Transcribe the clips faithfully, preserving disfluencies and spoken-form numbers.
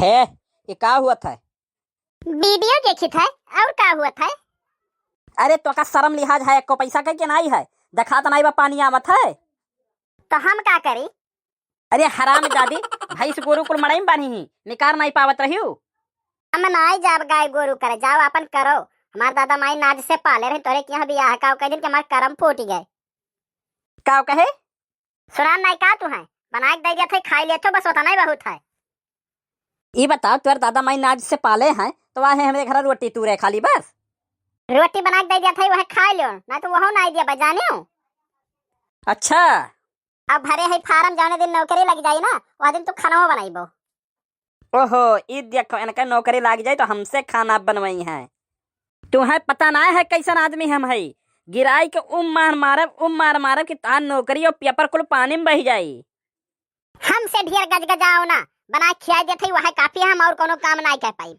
हे, ये का हुआ था? वीडियो देखित है, और का हुआ था? अरे, तोका शर्म लिहाज है, एको पैसा के कि नाई है? देखात नाई बा पानी आवत है? तो हम का करी? अरे हरामजादी, भैंस गोरू कुल मड़ई में बान्ही ही, निकार नाई पावत रहियो। हम नाई जाब गाय गोरू करे, जाओ आपन करो। हमार दादा माई नाज से पाले रहे, तोरे के यहाँ बियाह काव कह दिन के हमार करम फूट गए। काव कहे? सुनान नाई का तू है, बनाए के दे दिया था, खाई लेथो, बस उतना ही बहुत है। ई बताओ, तोर दादा माई नाज से पाले हैं, तो वह हमरे घर रोटी तू रहे खाली बस? रोटी बनाए के दे दिया था, वह खाई लो, ना तो वह नाई दिया बजाने हो। अच्छा। अब भरे है फार्म, जौने दिन नौकरी लग जाई ना, वह दिन तू खाना बनाइबो। ओहो, ई देखो, इनका नौकरी लाग जाए तो हमसे खाना बनवाई है। तुम्हें पता ना है कैसन आदमी हम है। गिराई के उम मार मारब, उम मार मारब कि तार नौकरी और पेपर कुल पानी में बह जाई। हमसे ढेर गजगजाओ ना, बना खिया देत है, वह काफी है, हम और कोनो काम नाई कर पाई।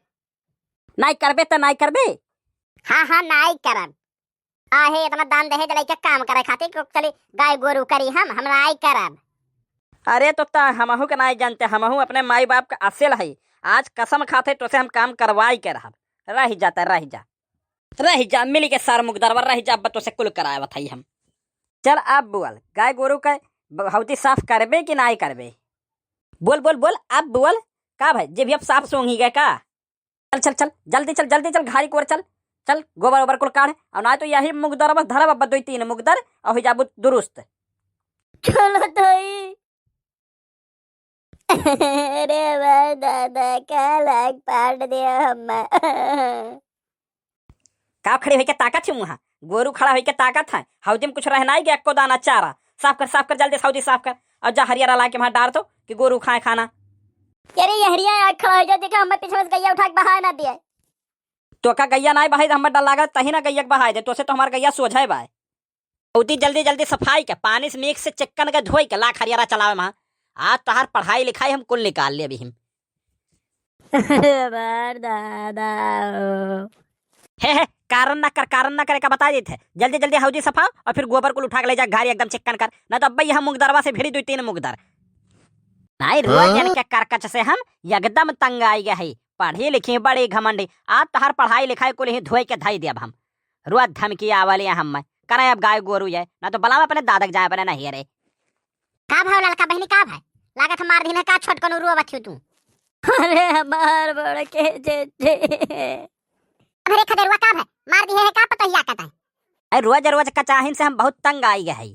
नाई करबे तो नाई करबे। हाँ, हाँ, नाई करब। आहे, इतना दान दहेज लइके काम करे खातिर कि चली गाय गोरू करी हम, हम नाई करब। अरे तो ता हमहू के नाई जानते, हमहू अपने माई बाप के असेल है। आज कसम खाते तोसे हम काम करवाई के रहब। रह जा ता, रह जा। रह जा, मिली के सार मुगदरवा रह जा, अब तोसे कुल करावत हई हम। चल अब बोल, गाय गोरू के ब-, हौदी साफ करबे कि नाई करबे? बोल, बोल, बोल, अब बोल। का भाई, जेबिया साफ सोंघी गए का? चल, चल, चल, जल्दी चल, जल्दी चल, घारी कोर चल। चल, गोबर ओबर कुल काढ़, और ना तो यही मुगदर बस धरब, अब दो तीन मुगदर, और हो जाबू दुरुस्त। चलो तई। अरे वाह दादा, का लाग पाट दिया हम। का खड़ी होइके ताकत है वहाँ? गोरू खड़ा होइके ताकत है। हौदी में कुछ रहना ही गया, एको दाना चारा। साफ कर, साफ कर, जल्दी से हौदी साफ कर। और जा हरियारा ला के वहाँ डार दो कि गोरू खाए खाना। अरे ये हरिया आग खड़ा हो जा, देखा हमें पीछे से गैया उठा के बहाए ना दिया। तो का गैया ना बहाई, तो हमें डर लागा, तही ना गैया के बहाए दे, तो से तो हमार गैया सोझाए बाय। उती जल्दी जल्दी सफाई के, पानी से मीक से चिक्कन के धोई के लाख हरियारा चलावे मा। आज तोहार पढ़ाई लिखाई हम कुल निकाल ले अभी हम। हमार दादा हो। हे, हे, कारण ना कर, कारण ना करे का बता देत है। जल्दी जल्दी हौदी सफाओ और फिर गोबर कुल उठा के ले जा घर एकदम चिक्कन कर, ना तो अब्बे यहाँ मुगदरवा से भिड़ी दो तीन मुगदर। नाई रोज हाँ? इनके करकच से हम एकदम तंग आई गए है। पढ़ी लिखी बड़ी घमंडी, आज तोहार पढ़ाई लिखाई कुल ही धोई के धाई देब हम। रोज धमकी आवल है हम, करे अब गाय गोरू है, ना तो बलावा अपने दादा के जाए अपने नहीं रे। का भाव ललका बहनी, का भाई? लागत हम मार दीन है का छोटकन रुआ बथियो तू? अरे हमार बड़ के जे जे। अरे खदेरुआ का भाई? मार दी है का पतोहिया का ताई? अरे रोज रोज कचाहिन से हम बहुत तंग आई गए है।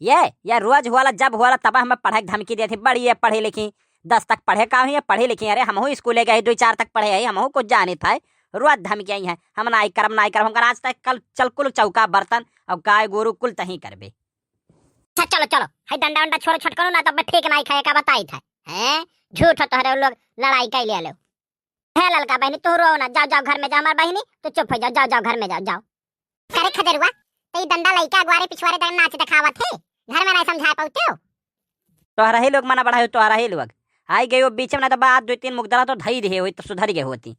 ये, ये रोज हुआला जब हुआला तब हमें पढ़े के धमकी देती, बड़ी ये पढ़ी लिखी, दस तक पढ़े का हुई, पढ़ी लिखी। अरे हमहू स्कूले गए, दो चार तक पढ़े है, हमहू कुछ जानित है। रोज धमकी आई है, हम नाई करब, नाई करब, हम आज तक कल चल कुल चौका बर्तन और गाय गोरू कुल तही करबे। अच्छा, चलो, चलो, है डंडा उंडा छोड़ो, छटकनो ना, तो अब ठीक नाई खाए का बताई था। हैं? झूठ हो तोहरे लोग लड़ाई कर लिया लो। हे ललका बहनी, तू रो ना, जाओ, जाओ घर में जाओ, हमार बहनी, तू चुप हो जाओ, जाओ, जाओ घर में जाओ, जाओ। करे खदेरुआ, तो ये डंडा लइका अगवारे पिछवारे तक नाच दिखावत है, घर में नहीं समझा पाते हो? तोहरा ही लोग मना बढ़ायो, तोहरा ही लोग। आई गयो बीच में, ना तो बात दो तीन मुगदरा तो धई दे होई, तो सुधर गए होती।